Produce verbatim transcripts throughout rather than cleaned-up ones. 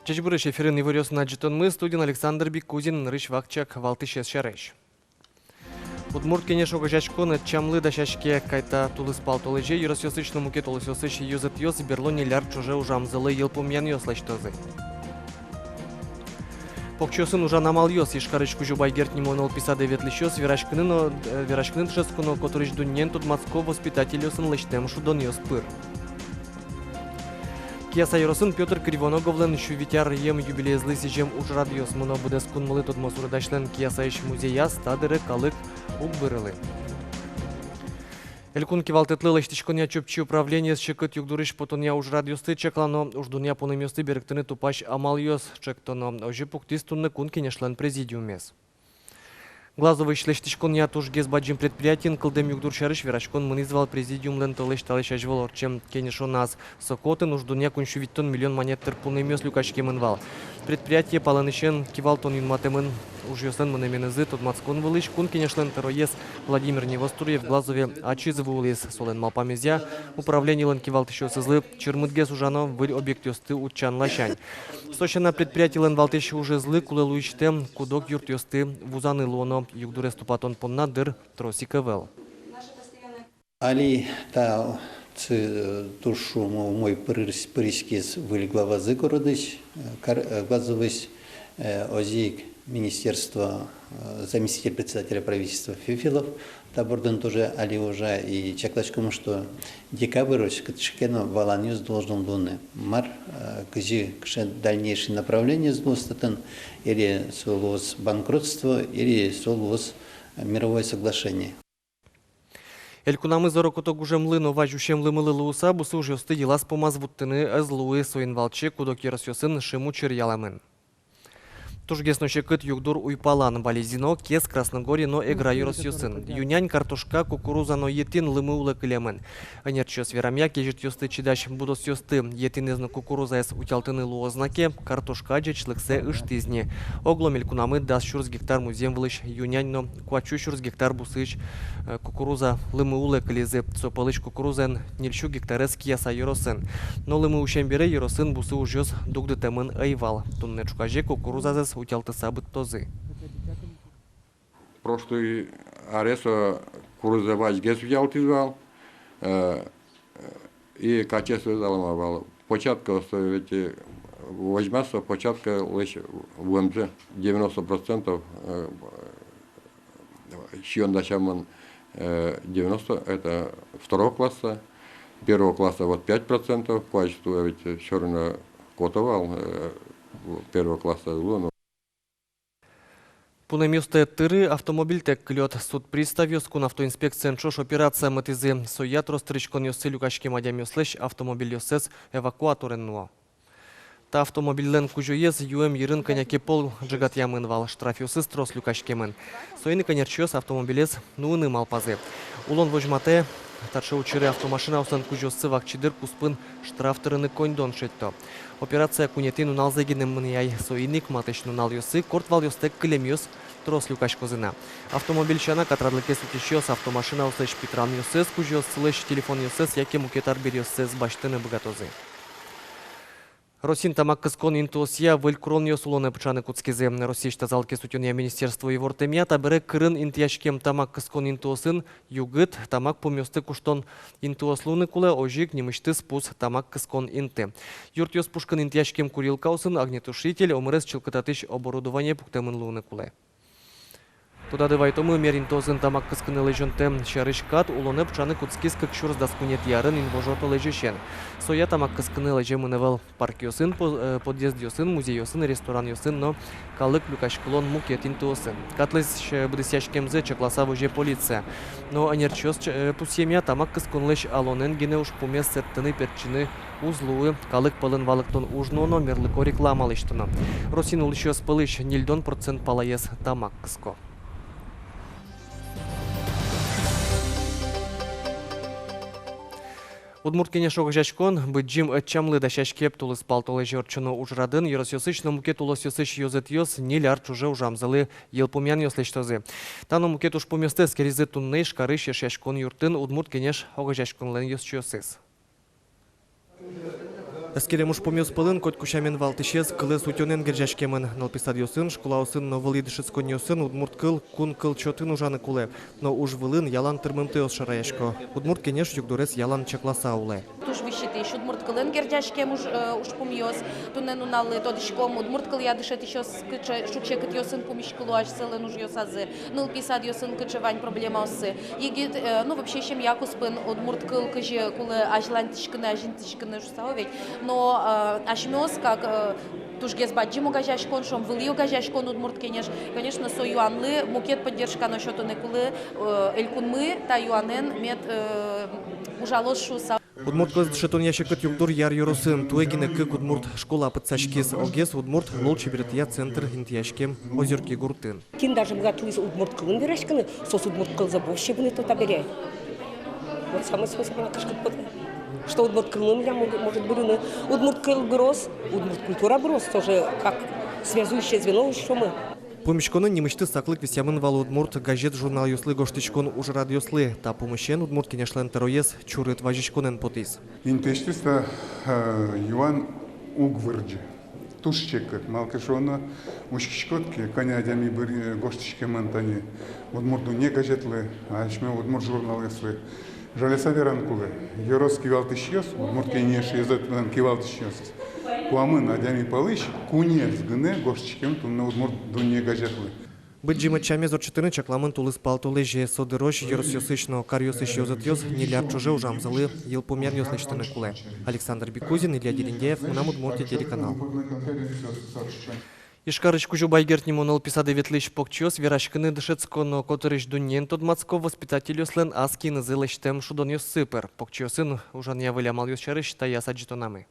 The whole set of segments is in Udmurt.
Ӟечбуресь! Эфирын иворъёсын адӟытонмы, студиын Александр Бикузин. Нырысь вакчияк валтӥсез сярысь. Удмурт Кенеш огазеяськон ӧтчамлы дасяське. Кайта тулыспал толэзе ёросъёсысь но мукет улосъёсысь ёзэтъёс берло ньыль ар ӵоже ужамзылы йылпумъянъёс лэсьтозы. Покчиосын ужан амалъёс. Ижкарысь Кузебай Герд нимо нылпи садэ ветлӥсьёс вераськыны но, э, вераськыны дышетско но котырысь дуннеен тодматско воспитательёсын лэсьтэм шудонъёс пыр. Кияса ёросын Пётр Кривоноговлэн сю вить аръем юбилеезлы сӥзем ужрадъёс мыно. Быдэс кунмылы тодмо суредасьлэн Киясаысь музеяз та дыре калык уг бырылы. Элькун кивалтэтлы лэсьтӥськонъя Чупчи управлениез секыт югдурысь потонъя ужрадъёсты чаклано, уждунъя пунэмъёсты берыктыны тупась амалъёс ӵектоно. Озьы пуктӥз туннэ Кун Кенешлэн президиумез. Глазовысь лэсьтӥськонъя тужгес бадӟым предприятиын кылдэм югдур сярысь вераськон мынӥз вал президиумлэн толэзь талэсь азьвыл ортчем кенешоназ. Соку отын уждунъя куинь сю витьтон миллион манет тыр пунэмъёс люкаськемын вал. Предприятие палэнысен кивалтон юнматэмын. Ужъёслэн мынэменызы тодматскон вылысь Кун Кенешлэн тӧроез Владимир Невоструев Глазове ачиз вуылӥз. Солэн малпамезъя, управлениелэн кивалтӥсьёсызлы чырмытгес ужано выль объектъёсты утчан ласянь. Со сяна, предприятиелэн валтӥсь ужезлы кулэ луисьтэм куд-ог юртъёсты вузаны луоно. Югдурез тупатон понна дыр трос ик ӧвӧл. Али та цы-, туж ум-, умой пырис-, пыриськиз выль главазы городысь, э, кар-, э, Глазовысь, э, озьы ик министерство, э, заместитель председателя правительства Фефилов та бордын тоже али ужа, и чакласьком, что декабрьозь кытысь ке но валанъёс должен луыны. Мар, э, кызьы, кыӵе дальнейший направлениез луоз татын, или со луоз банкротство, или со луоз, э, мировое соглашение. Элькунамы зоро-куто гужемлы но вазь усем лымылы луыса, бусы ужъёсты йылаз-пумаз вуттыны ӧз луы. Соин валче куд-ог ёросъёсын шим учыр ялэмын. Тужгес но секыт югдур уйпалан: Балезино, Кез, Красногорье но Эгра ёросъёсын. Ю-нянь картошка, кукуруза но етӥн лымы улэ кылемын. Ӧнерчиос верамъя, кезьытъёсты чидась будосъёсты, етӥнэз но кукурузаез утялтыны луоз на ке, картошка ӟечлыксэ ыштӥз ни. Оглом элькунамы дас сюрс гектар музъем вылысь ю-нянь но куать сю сюрс гектар бусыысь, э, кукуруза лымы улэ кылизы. Со пӧлысь кукурузаен ньыль сю гектарез Кияса ёросын. Но лымы усем бере ёросын бусы ужъёс дугдытэмын ӧй вал. Туннэ ӵуказе кукурузазэс утялтыса быдтозы. Прошлый арез, э, кукуруза вазьгес утялтӥз вал, э, э, и качествоез алама вал. Початкаосыз ведь, э, возьмаса, початкалэсь вуэмзы девяносто процентов, э, сиён дасямын, э, девяносто, это второго класса, первого класса вот пять процентов, куазь туэ ведь всё равно кото вал, э, первого класса луэ но. Пунэмъёстэ тыры автомобильтэк кылёд. Суд приставъёс кун автоинспекциен ӵош операция мытӥзы. Соя трос тырыськонъёссы люкаськем адямиослэсь автомобильёссэс эвакуаторен нуо. Та автомобильлэн кузёез юэм йырын кӧня ке пол ӝегатъямын вал, штрафъёсыз трос люкаськемын. Соин ик ӧнерчиос автомобилез нуыны малпазы. Улон возьматэ, таӵе учыре автомашинаослэн кузёоссы вакчи дыр куспын штраф тырыны коньдон шедьто. Операция куинетӥ нуналзэ гинэ мынэ ай. Соин ик матысь нуналъёсы корт валъёстэк кылемъёс трос люкаськозы на. Автомобиль сяна катрадлыкез утисьёс автомашинаослэсь питранъёссэс, кузёоссылэсь телефонъёссэс яке мукет арбериоссэс басьтыны быгатозы. Россиын тамак кыскон интыосъя выль куронъёс улонэ пыӵаны кутскизы. Россиысь тазалыкез утёнъя министерство ивортэмъя, табере кырын интыяськем тамак кыскон интыосын югыт, тамак пумъёсты куштон интыос луыны кулэ, озьы ик нимысьтыз пус тамак кыскон инты. Юртъёс пушкын интыяськем курилкаосын огнетушитель, омырез чылкытатӥсь оборудование пуктэмын луыны кулэ. Тодады вайытомы, мер интыосын тамак кыскыны лэзёнтэм сярысь кат улонэ пыӵаны кутскиз кык сюрс дас куинетӥ арын инвожо толэзьысен. Соя тамак кыскыны лэземын ӧвӧл паркъёсын, по-, э, подъездъёсын, музейёсын, ресторанъёсын но калык люкаськылон мукет интыосын. Катлэсь, э, быдэсъяськемзэ чакласа возе полиция. Но ӧнерчиос, э, пусъемъя, тамак кысконлэсь алонэн гинэ ужпумез сэрттыны-пертчыны уз луы. Калык пӧлын валэктон уж нуоно, мерлыко реклама лэсьтоно. Россиын улӥсьёс пӧлысь ньыльдон процент палаез тамак кыско. Удмурт Кенеш огазеяськон быдӟым ӧтчамлы дасяське. Тулыспал толэзе ортчоно ужрадын ёросъёсысь но мукет улосъёсысь ёзэтъёс ньыль ар ӵоже ужамзылы йылпумъянъёс лэсьтозы. Та но мукет ужпумъёсты эскеризы туннэ Ижкарысь Эшъяськон юртын Удмурт Кенеш огазеяськонлэн ёзчиосыз. Эскерем ужпумъёс пӧлын котьку сямен валтӥсез кылэз утёнэн герӟаськемын. Нылпи садъёсын, школаосын но вылӥ дышетсконниосын удмурт кыл кун кыл чотын ужаны кулэ. Но уж вылын ялан тырмымтэос шараясько. Удмурт кенеш югдурез ялан чакласа улэ. Туж висьытӥсь удмурт кылын герӟаськем уж, э, ужпумъёс. Туннэ нуналлы тодӥськом, удмурт кылъя дышетӥсьёс кыӵе шуг-секытъёсын пумиськыло асьсэлэн ужъёсазы, нылпи садъёсын кыӵе вань проблемаоссы. Егит, э, ну, вообще семья куспын удмурт кыл кызьы кулэ азьланьтӥськыны, азинтӥськыны шуыса ведь. Но, э, асьмеос как, э, тужгес бадӟым огазеяськон, шуом, вылӥ огазеяськон «Удмурт кенеш», конечно, со юанлы мукет поддержка но сётыны кулэ, э, элькунмы та юанэн мед, э, ужалоз шуыса. Удмурт кылэз дышетонъя секыт югдур Яр ёросын. Туэ гинэ кык удмурт школа пытсаськиз. Огез удмурт лулчеберетъя центр интыяськем Озёрки гуртын. Кин даже быгатылӥз удмурт кылын вераськыны, соос удмурт кылзэ вообще вунэто табере. Вот самой соос мынам кышкыт потэ, что удмурт кылмы милям мог-, может бырыны. Удмурт кыл быроз, удмурт культура быроз, тоже как связующее звено ещё мы. Пумиськонын нимысьтыз саклык висъямын вал удмурт газет-журналъёслы гожтӥськон ужрадъёслы. Та пумысен Удмурт кенешлэн тӧроез чурыт вазиськонэн потӥз. Интыысьтыз та, э, юан уг вырӟы. Туж секыт, малы ке шуоно, учкиськод ке, кӧня адями быръе гожтӥськемын тани «Удмурт дунне» газетлы, асьме удмурт журналъёслы. Жаляса вераны кулэ, ёрос кивалтӥсьёс, Удмурт кенеш ёзэтын кивалтӥсьёс, куамын адями пӧлысь куинез гинэ гожтӥськем туннэ «Удмурт дунне» газетлы. Быдӟым ӧтчамез ортчытыны чакламын тулыспал толэзе. Со дырозь ёросъёсысь но каръёсысь ёзэтъёс ньыль ар ӵоже ужамзылы йылпумъянъёс лэсьтыны кулэ. Александр Бекузин, Илья Дерендяев, «Мынам Удмуртие» телеканал. Ижкарысь Кузебай Герд нимо нылпи садэ ветлӥсь покчиос вераськыны, дышетскыны но котырысь дуннеен тодматскыны воспитательёслэн ас киынызы лэсьтэм шудонъёссы пыр. Покчиосын ужанъя выль амалъёс сярысь таяз адӟытонамы.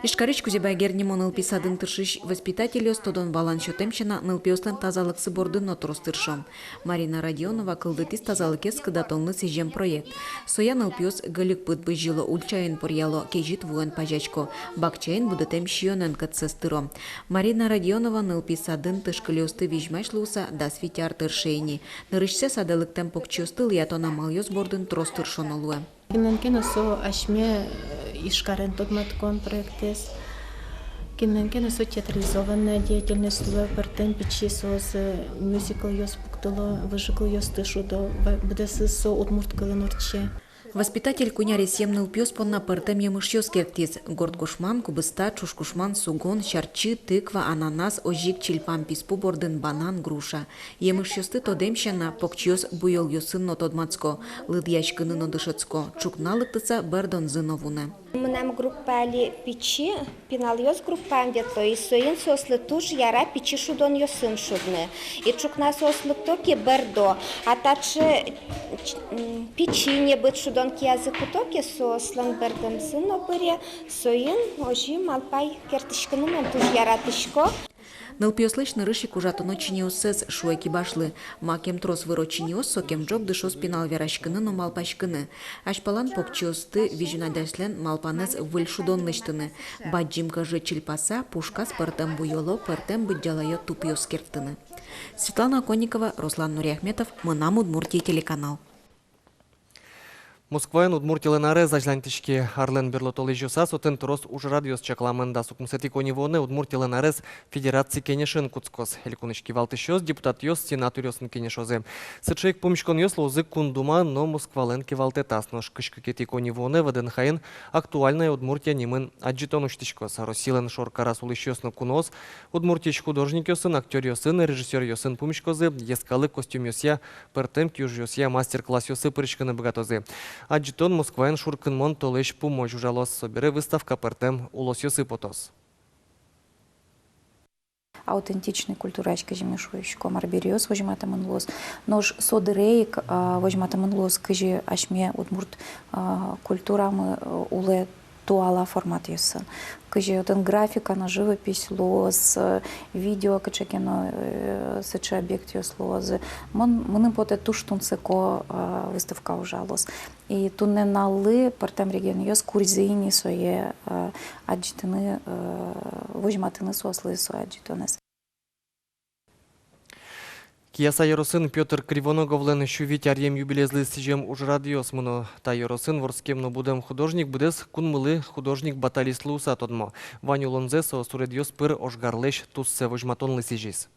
Ижкарысь Кузебай Герд нимо нылпи садын тыршись воспитательёс тодон-валан сётэм сяна нылпиослэн тазалыксы бордын но трос тыршо. Марина Родионова кылдытӥз тазалыкез кыдатонлы сӥзем проект. Соя нылпиос гыльык пыд бызьыло, ульчаын поръяло, кезьыт вуэн пазясько, бакчаын будэтэм сиёнэн кӧтсэс тыро. Марина Родионова нылпи садын тышкыльыосты визьмась луыса дас вить ар тырше ини. Нырысьсэ садэ лыктэм покчиосты лыдъятон амалъёс бордын трос тыршоно луэ. Кинлэн ке но со асьме, э, Ижкарын тодматскон проектэз. Кинлэн ке но со театрализованная деятельность луэ, пӧртэм пичи соос, э, мюзиклъёс пуктыло, выжыкылъёсты шудо, ва-, быдэсыз со удмурт кылын ортче. Воспитатель куинь аресъем нылпиос понна пӧртэм емышъёс керттӥз: горд кушман, кубыста, ӵуж кушман, сугон, сярчы, тыква, ананас, озьы ик чильпам писпу бордын банан, груша. Емышъёсты тодэм сяна, покчиос буёлъёсын но тодматско, лыдъяськыны но дышетско, ӵукна лыктыса бӧрдонзы но вунэ. Мынам группа али пичи, пиналъёс группаын ветло, и соин соослы туж яра пичи шудонъёсын шудны. И ӵукна соос лыкто ке, бӧрдо, а таӵе, м, пичи небыт шудон киязы куто ке, соослэн бӧрдонзы но быре, соин озьы малпай керттӥськыны мон туж яратӥсько. Нылпиослэсь нырысь ик ужатоно чиньыоссэс, шуэ кибашлы. Макем трос выро чиньыос, сокем ӝог дышоз пинал вераськыны но малпаськыны. Азьпалан покчиосты визьнодасьлэн малпанэз выль шудон лэсьтыны. Бадӟым кӧжы чильпаса, пушказ пӧртэм буёло, пӧртэм быдӟалаё тупъёс керттыны. Светлана Оконникова, Руслан Нуриахметов, «Мынам Удмуртие» телеканал. Москваын Удмуртилэн арез азьланьтӥське. Арлэн берло толэзьёсаз отын трос ужрадъёс чакламын. Дас укмысэтӥ коньывуонэ Удмуртилэн арез Федераци Кенешын кутскоз. Элькунысь кивалтӥсьёс, депутатъёс сенаторъёсын кенешозы. Сыӵе ик пумиськонъёс луозы Кун Дума но Москвалэн кивалтэтаз. Нош кызь кыкетӥ коньывуонэ ВДНХ-ын «Актуальная Удмуртия» нимын адӟытон усьтӥськоз. Россилэн шоркараз улӥсьёс но куноос Удмуртиысь художникъёсын, актёръёсын, режиссёръёсын пумиськозы, йӧскалык костюмъёсъя пӧртэм киужъёсъя мастер-классъёсы пыриськыны быгатозы. Адӟытон Москваын шуркынмон толэзь пумозь ужалоз, собере выставка пӧртэм улосъёсы потоз. Аутентичной культураысь, кызьы ми шуиськом, арбериос возьматэмын луоз. Нош со дыре ик, а, возьматэмын луоз, кызьы асьме удмурт, а, культурамы, э, улэ туала форматъёсын. Кызьы отын графика но, живопись луоз, э, видео кыӵе ке но, э, сыӵе объектъёс луозы. Мон, мыным потэ, туж тунсыко, э, выставка ужалоз. И туннэ нуналлы пӧртэм регионъёс куризы ини сое, э, адӟытыны, э, возьматыны соослы со адӟытонэз. Кияса ёросын Пётр Кривоноговлэн сю вить аръем юбилеезлы сӥзем ужрадъёс мыно. Та ёросын вордскем но будэм художник быдэс кунмылы художник-баталист луыса тодмо. Вань улонзэ со суредъёс пыр ожгарлэсь туссэ возьматонлы сӥзиз.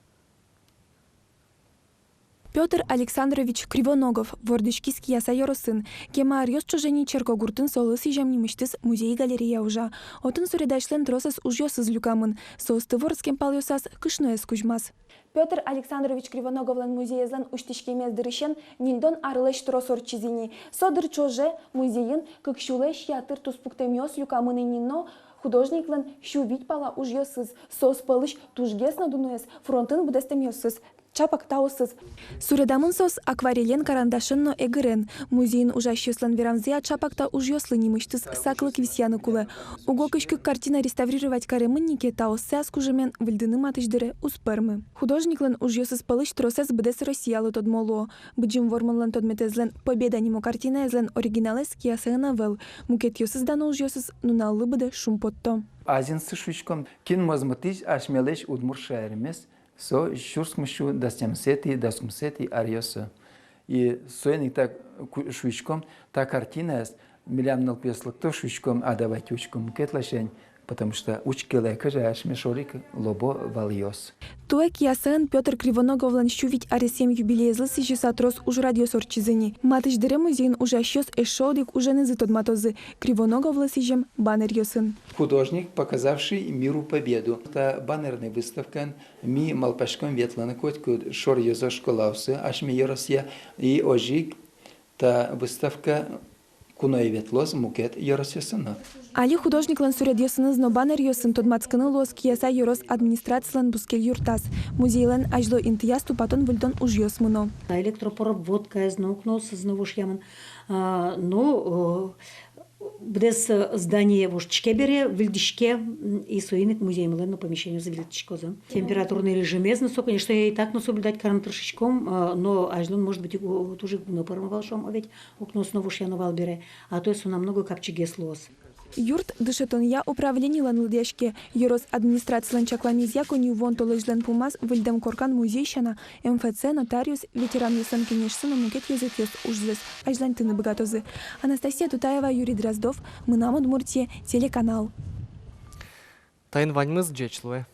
Пётр Александрович Кривоногов вордӥськиз Кияса ёросын. Кема аръёс ӵоже ини Черкогуртын солы сӥзем нимысьтыз музей-галерея ужа. Отын суредасьлэн тросэз ужъёсыз люкамын. Соосты вордскем палъёсаз кышноез кузьмаз. Пётр Александрович Кривоноговлэн музеезлэн усьтӥськемез дырысен ньыльдон арлэсь трос ортчиз ини. Со дыр ӵоже музейын кык сюлэсь ятыр туспуктэмъёс люкамын ини но, художниклэн сю вить пала ужъёсыз, соос пӧлысь тужгес но дуноез — фронтын быдэстэмъёсыз. Чапак таосыз. Суредамын соос акварелен, карандашен но эгырен. Музейын ужасьёслэн верамзыя, чапак та ужъёслы нимысьтыз саклык висъяны кулэ. Уго кызь кык картина реставрировать каремын ини ке, таоссэ ас кужымен выльдыны матысь дыре уз пӧрмы. Художниклэн ужъёсыз пӧлысь тросэз быдэс Россиялы тодмо луо. Быдӟым Вормонлэн тодметэзлэн «Победа» нимо картинаезлэн оригиналэз Киясаын ӧвӧл. Мукетъёсыз дано ужъёсыз нуналлы быдэ шумпотто. Азинсы шуиськом, кин мозмытӥз асьмелэсь удмурт шаермес, со сюрс укмыссю дас тямысэтӥ, дас укмысэтӥ аръёсы. И соин ик та ку-, шуиськом, та картинаез милям нылпиослы лыкто, шуиськом, а давайте учком мукет ласянь, потому что учкелэ ке, кызьы асьме шоры ик лобо валъёс. Туэ Киясаын Пётр Кривоноговлэн сю вить аресъем юбилеезлы сӥзьыса трос ужрадъёс ортчизы ини. Матысь дыре музейын ужасьёс эшшо одӥг уженызы тодматозы Кривоноговлы сӥзем баннеръёсын. Художник, показавший миру победу. Та баннерный выставкаын ми малпаськом ветлыны котькуд шоръёзо школаосы асьме ёросъя, и озьы ик та выставка куное ветлоз мукет ёросъёсы но. Али художниклэн суредъёсыныз но баннеръёсын тодматскыны луоз Кияса ёрос администрацилэн бускель юртаз. Музейлэн азьло интыяз тупатон-выльдон ужъёс мыно. Электропроводкаез но, укноосыз но вошъямын. А, ну, э, быдэс, э, здание воштӥське бере, выльдӥське, м, и соин ик музеймылэн но помещениосыз выльдӥськозы. Температурный режимез но со, конечно, и так но соблюдать карыны тыршиськом, э, но азьлон, может быть, у-, туж ик уг но пӧрмы вал, шуом, а ведь укноос но вошъяно вал бере, а то со намного капчигес луоз. Юрт дышетонъя управленилэн лыдъяське. Ёрос администрацилэн чакламезъя, коньывуон толэзьлэн пумаз выльдэм коркан музей сяна МФЦ, нотариус, ветеранъёслэн кенешсы но мукет ёзэтъёс ужзэс азьлантыны быгатозы. Анастасия Тутаева, Юрий Дроздов, «Мынам Удмуртие» телеканал. Таин ваньмыз, ӟеч луэ.